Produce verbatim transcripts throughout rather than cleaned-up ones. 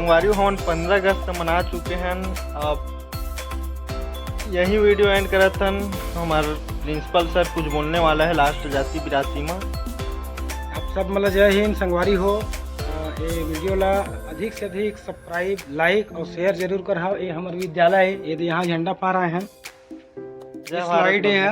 संगवारी हो, हमन पंद्रह अगस्त मना चुके हन। अब यही वीडियो एंड करत हन। हमार प्रिंसिपल सर कुछ बोलने वाला है लास्ट जाति बिरासी में। आप सब मन ला जय हिंद संगवारी हो। अ, ये वीडियो ला अधिक से अधिक सब्सक्राइब, लाइक और शेयर जरूर करहा। ये हमर विद्यालय है, ये दे यहाँ झंडा फहराए हन। जय भारत स्लाइड है।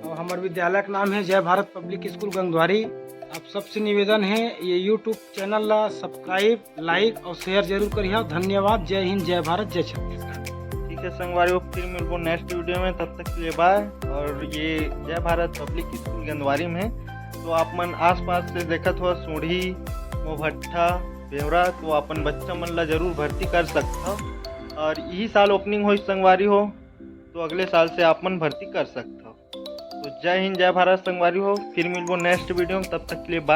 और हमर विद्यालय का नाम है जय भारत पब्लिक स्कूल गंगद्वारी। आप सबसे निवेदन है, ये यूट्यूब चैनल ला सब्सक्राइब, लाइक और शेयर जरूर करिहा। धन्यवाद। जय हिंद, जय भारत, जय छत्तीसगढ़। ठीक है संगवारी हो, फिर मिलबो नेक्स्ट वीडियो में। तब तक के लिए बाय। और ये जय भारत पब्लिक स्कूल गंगद्वारी में है, तो आप मन आसपास से देखत हो सूढ़ी, मोभट्ठा, बेवरा, तो अपन बच्चा मन ला जरूर भर्ती कर सकत हो। और यही साल ओपनिंग होई संगवारी हो, तो अगले साल से आप मन भर्ती कर सकत हो। तो जय हिंद, जय भारत संगवारी हो, फिर मिलबो नेक्स्ट वीडियो में। तब तक के लिए बाय।